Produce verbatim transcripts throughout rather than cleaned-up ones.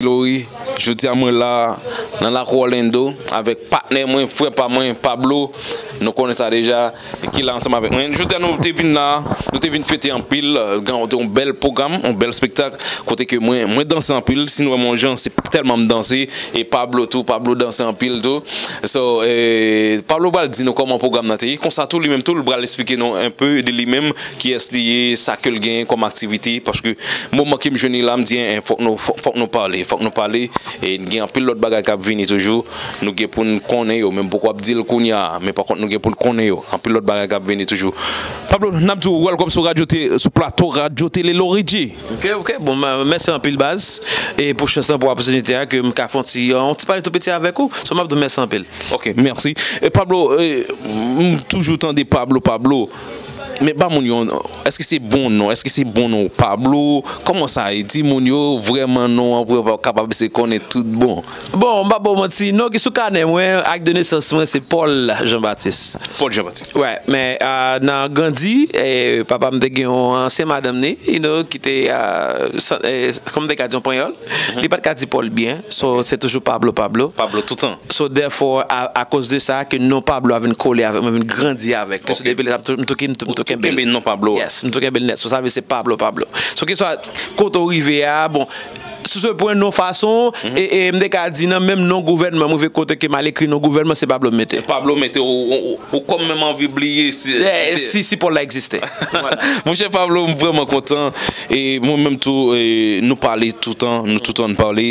Glory. Jodi a mwen la nan lakou Orlando avèk patnè mwen, frè pa mwen, Pablo. Nou konnen sa deja, ki la ansanm avèk mwen. Jodi a nou te vin la, nou te vin fete anpil, gen yon bèl pwogram, yon bèl espektak, kote ke mwen, mwen danse anpil. Si nou wè m yon jan, se tèlman m danse, e Pablo tou, Pablo danse anpil tou. So, e, Pablo pral di nou kòman pwogram nan te ye. Konsa tou, li menm tou, li pral eksplike nou enpe de li menm, kiyès li ye, sa ke l genyen kòm aktivite, paske moman ke m jwenn li la, m di, en, fòk nou, fòk, fòk nou pale, fòk nou pale. E gen anpil lòt bagay k ap vini toujou. Nou gen pou n konnen yo, men m poko ap di l kounye a, men pa kont nou gen pou n konnen yo. Anpil lòt bagay k ap vini toujou. Pablo, n ap di w welcome sou radyo te, sou plato Radyo Tele Loridji. Ok, ok. Bon, mèsi anpil, baz. E pou chans lan, pou opòtinite a, ke m ka fè yon ti, yon ti pale tou piti avèk ou. So, m ap di w mèsi anpil. Ok, mèsi. E Pablo, e, m toujou tande Pablo, Pablo. Men ba moun yo, èske se bon non? Èske se bon non Pablo? Kòman sa ye? Di moun yo vrèman non an pou yo kapab se konnen tout bon. Bon, m pa ba w manti, non ki sou kanè mwen, ak de nesans mwen, se Paul Jean Baptiste. Paul Jean Baptiste. Wè, men, ah, nan grandi, eh, papa m te gen yon ansyen madanm ni, you know, ki te, ah, san- eh, kòm m te ka di yon panyòl, li pa t ka di Paul byen, so se toujou Pablo, Pablo. Pablo toutan. So, therefore, a, akoz de sa, ke non Pablo a vin kole avèk mwen, vin grandi avèk li. So, depi lè sa, m tou, m tou, m tou, m tou kenbe l. Kenbe non Pablo. Yes, m tou kenbe l nèt. So, sa vle se Pablo, Pablo. So, keswa kote w rive a, bon, sou se pwen non fason, e, e m te ka di nan menm non gouvènman, m rive kote ke m al ekri non gouvènman, se Pablo m mete. Pablo mete ou, ou, ou, ou kòm menm anvi bliye si, si, si Paul la egziste. Vwala. Monchè Pablo, m vrèman kontan. E mwen menm tou, e, nou pale toutan, nou toutan pale.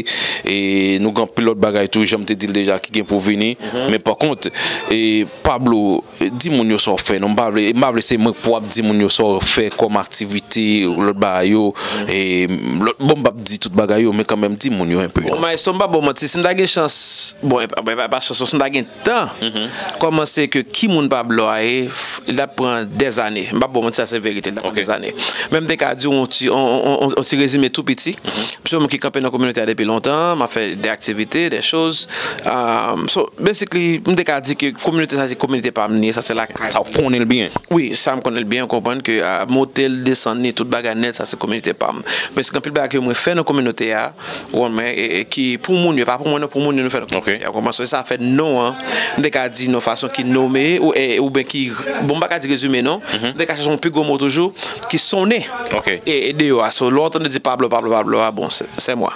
E nou gen anpil lòt bagay tou, jan m te di l deja, ki gen pou vini. Men pa kont, e, Pablo, di moun yo sa w fè. Non, m pa vle, m pa vle se mwen k pou ap di moun yo sa w fè kòm aktivite, lòt bagay yo. E, lòt, bon, m p ap di tout bagay yo, men kanmenm, di moun yo enpe. Bon, maestro, m pa ba w manti, si m ta gen chans, bon, e pa, e pa, e pa chans, si m ta gen tan, kòmanse ke ki moun Pablo a ye, f- li t ap pran dèzane. M p ap ba w manti, sa se verite, li t ap pran dèzane. Men m te ka di w yon ti, yon, yon, yon, yon ti rezime tou piti. M se yon moun ki kanpe nan kominote a depi lontan, m ap fè de aktivite, de choz. Um, so, basically, m te ka di ke kominote sa se kominote pa m li ye, sa se lakay. Sa w konnen l byen. Wi, sa m konnen l byen, w konprann ke, ah, monte l, desann li, tout bagay nèt, sa se kominote pa m. Men se gen anpil bagay ke mwen fè nan kominote a, ou konprann, e, e ki pou moun yo, pa pou mwen non, pou moun yo nou fè nan kominote a, w konprann? So, e sa fè non an, m te ka di nan fason ki nome, ou, e, oubyen ki, bon, m pa ka di rezime non, m te ka chèche yon pi gwo mo toujou, ki sonnen e, e deyò a. So, lè w tande di Pablo, Pablo, Pablo a, bon, se, se mwen.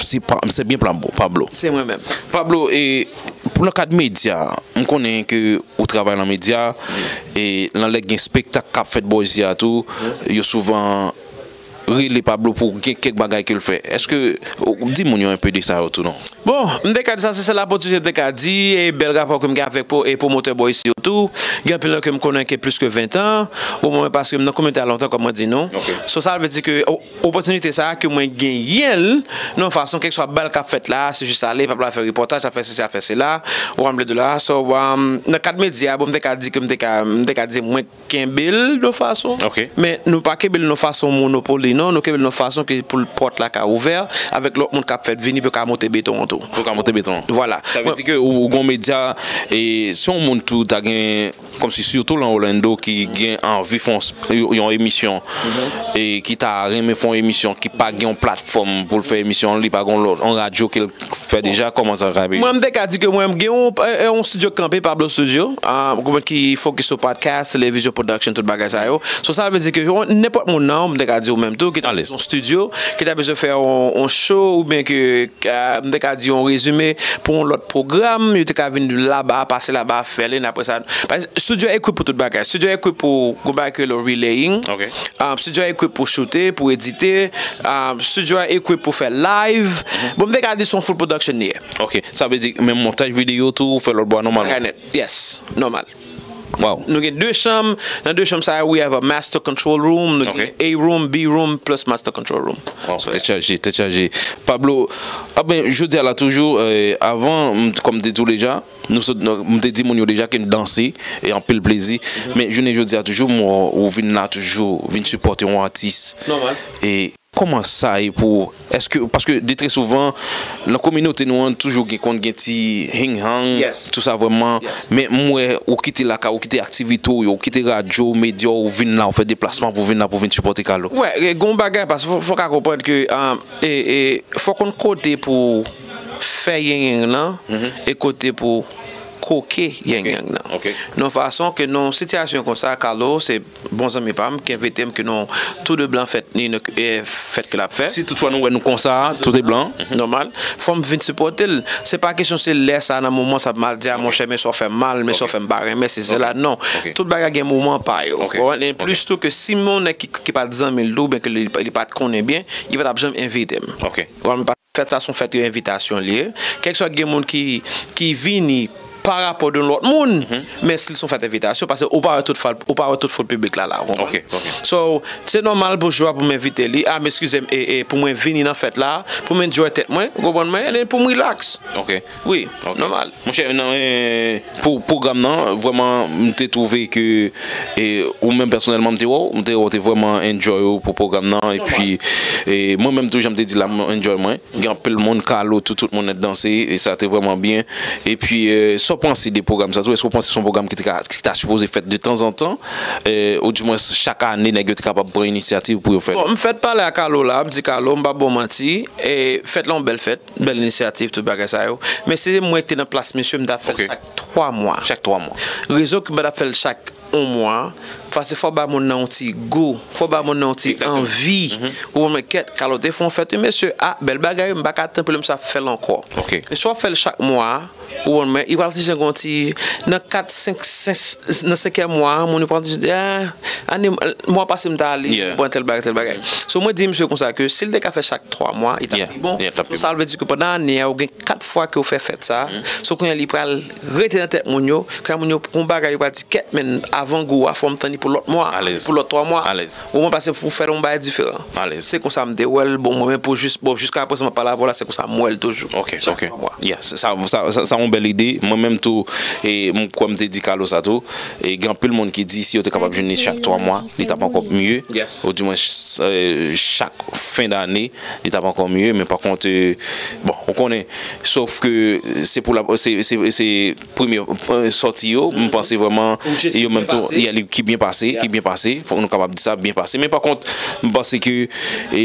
Se pa, se byen Pablo, Pablo. Se mwen menm. Pablo, e, pou nan kad medya, m konnen ke ou travay nan medya, e nan lè gen espektak k ap fèt bò isit a tou, yo souvan rele Pablo pou gen kèk bagay ke l fè. Èske, ou, di moun yo enpe de sa yo tou non? Bon, m te ka di sa, se sèl opòtinite m te ka di, e bèl rapò ke m gen avèk pwo- e pwomotè bò isit yo tou. Gen anpil nan yo ke m konnen ke plis ke ven tan, omwen paske m nan kominote a lontan, kòm mwen di nou. So, sa vle di ke o- opòtinite sa a ke mwen genyen l nan yon fason, kèlkeswa bal k ap fèt la, se jis ale, Pablo ap fè repòtaj, ap fè sesi, ap fè sela, ou konprann de la. So, um, nan kad medya, bon, m te ka di ke m te ka, m te ka di mwen kenbe l de fason. Men nou pa kenbe l nan fason monopoli, non, nou kenbe l nan fason ke pou pòt la ka ouvè avèk lòt moun k ap fèt vini pou yo ka monte beton an tou. Pou yo ka monte beton an. Vwala. Sa vle di ke ou, ou gon medya, e si yon moun tou ta gen kòmsi sitou lan Orlando ki gen anvi fè yon, yon emisyon, e ki ta renmen fè yon emisyon, ki pa gen yon platfòm pou l fè emisyon, li pa gen yon lòt, yon radyo ke l fè deja, kòman sa ka ye? Mwen, m te ka di ke mwen, m gen yon, e, e, yon studio kanpe, Pablo Studio, ah, ki fokis sou podcast, television production, tout bagay sa yo. So, sa vle di ke yon, nenpòt moun nan, m te ka di ou menm tou, ki ta bezwen yon studio, ki ta bezwen fè yon, yon show, oubyen ke, ah, m te ka di yon rezime pou yon lòt pwogram, yo te ka vin laba, pase laba, fè li, apre sa, Paske studio a ekri pou tout bagay. Studio a ekri pou gon bagay ki rele relaying. Ah, studio a ekri pou choute, pou edite. Ah, studio a ekri pou fè live. Bon, m te ka di se yon full production li ye. Ok, sa vle di menm montaj videyo tou, ou fè lòt bò a nòmalman? Bagay nèt, yes, nòmal. Wow. Nou gen de chanm, nan de chanm sa yo, we have a master control room, nou gen A room, B room, plus master control room. Wow, tèt chaje, tèt chaje. Pablo, ah ben, jodi a la toujou, eh, avan, m, kòm m te di w deja, Nou sot, nou, m te di moun yo deja ke n danse e anpil plezi. Men jounen jodi a toujou, m wè w vin la toujou, vin sipòte yon atis. Nòmal. E Kòman sa ye pou ou? Èske, paske de trè souvan, nan kominote nou an, toujou gen, konn gen ti hing hang, Yes. Tou sa vrèman. Yes. Men m wè ou kite lakay, ou kite aktivite w yo, ou kite radyo, medya, ou vin la, ou fè deplasman pou vin la, pou vin sipòte Carlo. Wè, e, gon bagay, paske fò, fò ka konprann ke, um, e, e, fò konn kote pou fè yengyeng nan, e kote pou koke yengyeng nan. Ok. Nan fason ke nan sitiyasyon konsa, Carlo, se bon zanmi pa m, ki envite m ke nou tou de blan fèt, ni, e, fèt ke l ap fè. Si toutfwa nou wè nou konsa, tout est blanc. Nòmal. Fò m vin sipòte l. Se pa kesyon se lè sa nan moman sa m al di a monchè, men sa w fè m mal, men sa w fè m pa renmen, se se la. Non. Ok. Tout bagay gen moman pa yo. Ok. Ou konprann? E plis tou ke si m yon nèg ki, ki pa t zanmi l tou, oubyen ke li, li pa t konnen byen, li pa t ap janm envite m. Ok. Ou konprann? Fèt sa se yon fèt yo envitasyon li ye. Kèlkeswa gen moun ki, ki vini pa rapò de lòt moun, men si l se yon fèt envitasyon, paske ou pa wè tout fal, ou pa wè tout foul piblik la la, ou konprann? Ok, ok. So, se nòmal pou jou a pou m envite li. Ah, men eskize m, e, e, pou mwen vini nan fèt la, pou m enjoy tèt mwen, ou konprann mwen, e pou m relax. Ok. Wi, Ok. Nòmal. Monchè, nan, e, pou pwogram nan, vrèman, m te twouve ke e, ou menm pèsonèlman, m te wè w, m te wè w te vrèman enjoy ou pou pwogram nan. Epi, e, mwen menm tou, jan m te di la, m enjoy mwen. Gen anpil moun, Carlo, tout, tout moun ap danse, e sa te vrèman byen. Epi, e, sa w panse de pwogram sa tou? Èske w panse se yon pwogram ki te ka, ki ta sipoze fèt de tanzantan? E, oudimwens, chak ane, nèg yo te kapab pran inisyativ pou yo fè l? Bon, m fèk pale a Carlo la, m di Carlo, m pa ba w manti, e fèt la yon bèl fèt, bèl inisyativ, tout bagay sa yo. Men si mwen te nan plas misye, m t ap fè l Ok. chak twa mwa. Chak twa mwa. Rezon ki m pa t ap fè l chak yon mwa, paske fò ba moun nan yon ti gou, fò ba moun nan yon ti Exactement. Anvi. Ou wè, men kèt, Carlo te fè yon fèt, wi, mesye, ah, bèl bagay, m pa ka tann pou lè m sa fè l ankò. Ok. Men si w ap fè l chak mwa, ou wè, men, li pral ti jan gon ti, nan kat, senk, senk, nan senkyèm mwa, moun yo pral ti di, ah, ane, mwa pase m ta ale, Yeah. bon, tèl bagay, tèl bagay. So, mwen di misye konsa ke si l te ka fè chak twa mwa, li t ap Yeah. pi bon. Yeah, t ap pi So, sa vle di ke pandan ane a, ou gen kat fwa ke ou fè fèt sa. So, kounye a, li pral rete nan tèt moun yo. Kan moun yo, yon bagay, yo pral di, kèt, men, avan gou a, fò m tann li pou lòt mwa, Alèz. pou lòt twa mwa. Alèz. Ou konprann, paske pou fè l yon bagay diferan. Alèz. Se konsa m te wè l, bon, mwen menm pou jis, bon, jiska prezan m ap pale avè w la, se konsa m wè l toujou. Ok, Chak ok. twa mwa. Yes, sa, sa, sa, sa yon bèl ide. Mwen menm tou, e, m kwè m te di Carlo sa tou. E gen anpil moun ki di si yo te kapab jwenn li chak twa mwa, li t ap ankò mye. Yes. Oudimwens, e, chak fen dane, li t ap ankò mye. Men pa kont, e, bon, ou konnen, sof ke se pou la, se, se, se premye, e, sòti yo, m panse vrèman, Ou jis yo menm tou, pase. Yeah, li, ki byen pase, Yeah. ki byen pase, fòk nou kapab di sa, byen pase. Men pa kont, m panse ke, e,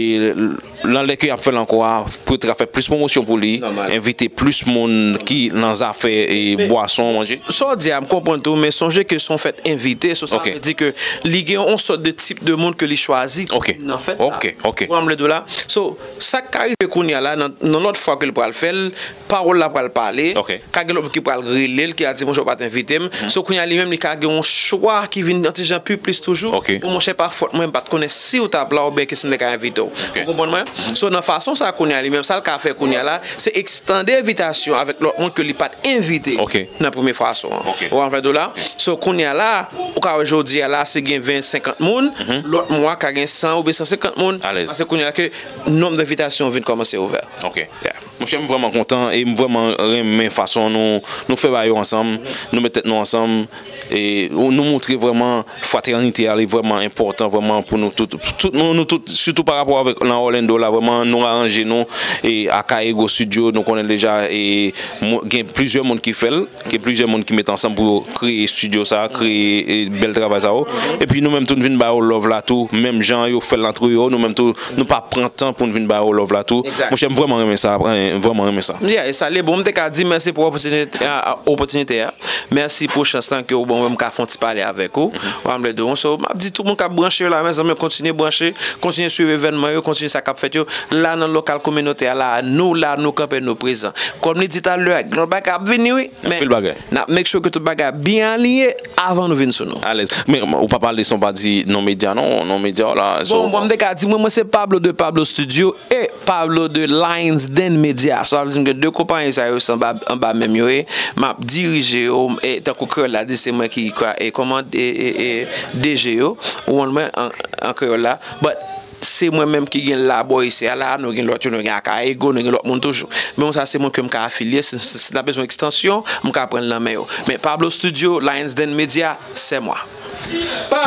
nan lè ke y ap fè l ankò a, pou yo te ka fè plis pwomosyon pou li, Nòmal. Envite plis moun ki nan zafè, e, bwason, manje. Sa w di a, m konprann tou, men sonje ke se yon fèt envite, so sa Ok. Vle di ke li gen yon sòt de tip de moun ke li chwazi pou Ok. vin nan fèt la. Ok, ok. Ou konprann m vle di w la? So, sa k ka rive kounye a la, nan, nan lòt fwa ke l pral fè l, pawòl la pral pale, Ok. ka gen lòt moun ki pral rele l, ki a di, monchè, ou pa t envite m. So, kounye a li menm, li ka gen yon chwa ki vin yon ti jan pi plis toujou. Ok. Bon, monchè, pa fòt mwen, m pa t konnen si w t ap la oubyen ke si m te ka envite w. Ok. Ou konprann mwen? So, nan fason sa, kounye a li menm, sa l ka fè kounye a la, se ekstande envitasyon avèk lòt moun ke li pa t envite Ok. nan premye fason an. Ok. Ou konprann m vle di w la? So, kounye a la, ou ka wè jodi a la, si gen ven, senkant moun, lòt mwa ka gen san oubyen san senkant moun. Alèz. Paske kounye a ke nonb de envitasyon vin kòmanse ouvè. Ok. Monchè, m vrèman kontan e m vrèman renmen fason nou, nou fè bagay yo ansanm, nou met tèt nou ansanm, e nou moutre vrèman fratènite a, li vrèman enpòtan vrèman pou nou tout, tout nou, nou tout, sitou pa rapò avèk nan Orlando la, vrèman nou aranje nou, e a Kayego Studio, nou konnen deja, e mo- gen plizyè moun ki fè l, gen plizyè moun ki met ansanm pou yo kreye studio sa, kreye, e, bèl travay sa yo. Epi nou menm tou, nou vin ba yo love la tou, menm jan yo fè l antre yo, nou menm tou, nou pa pran tan pou nou vin ba yo love la tou. Exact. Monchè, m vrèman renmen sa, vrèman renmen sa. Yeah, e sa li bon, m te ka di mèsi pou opòtinite a, opòtinite a. Mèsi pou chans lan ke w ban mwen, m ka fè yon ti pale avèk ou. Ou konprann m vle di w. So, m ap di tout moun k ap branche yo la, mezanmi, kontinye branche, kontinye swiv evènman yo, kontinye sa k ap fèt yo. La nan lokal kominote a la, nou la, nou kanpe, nou prezan. Kòm li di talè a, gen lòt bagay k ap vini wi. Men Anpil bagay. N ap make sure ke tout bagay byen aliyen avan nou vin sou nou. Alèz. Men ou pa pale san w pa di non medya non, non medya w la. So, Bon, bon, m te ka di, mwen, mwen se Pablo de Pablo Studio e Pablo de Lions Den Media. Sa vle di m gen de konpayi sa yo se anba, anba menm yo ye. M ap dirije yo, e tankou kreyòl la di, se mwen ki, e kòman, e, e, e, D G yo, ou konprann mwen, an, an kreyòl la. But se mwen menm ki gen labò isi a la, nou gen lòt yo, nou gen Akayego, nou gen lòt moun toujou. Men sa se moun ke m ka afilye, se, se, si n ap bezwen ekstansyon, m ka pran l nan men yo. Men Pablo Studio, Lions Den Media, c'est moi.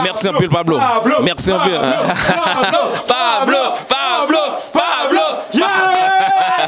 Mèsi anpil, Pablo. Mèsi anpil. Pablo, Pablo, Pablo, Pablo. Yeah!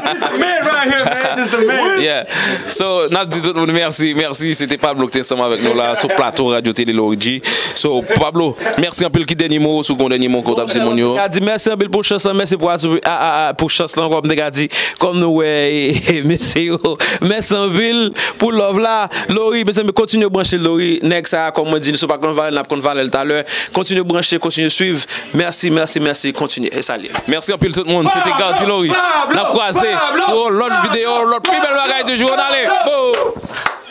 This the man right here, man. This the man. Yeah. So, n ap di tout moun mèsi, mèsi. Se te Pablo ki te ansanm avèk nou la sou plato Radyo Tele Lorigi. So, Pablo, mèsi anpil. Ki dènye mo, si w gen dènye mo ke w t ap di moun yo? Mwen ka di mèsi anpil pou chans lan, mèsi pou, a, a, a, pou chans lan, kòm m te ka di, kòm nou wè, e, e, mesye yo. Mèsi anpil pou love la. Lori, mezanmi, kontinye branche Lori. Nèg sa, kòm mwen di, nou se pa konn valè, n ap konn valè l talè. Kontinye branche, kontinye swiv. Mèsi, mèsi, mèsi. Kontinye. E salye. Mèsi anpil tout moun. Se te Gardy Lori. N ap kwaze pou yon lòt videyo, lòt pi bèl bagay toujou. Ann ale. Bo!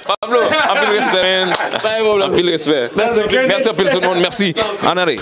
Pablo, anpil respè, man. Anpil respè. Mèsi anpil tout moun. Mèsi. Ann ale.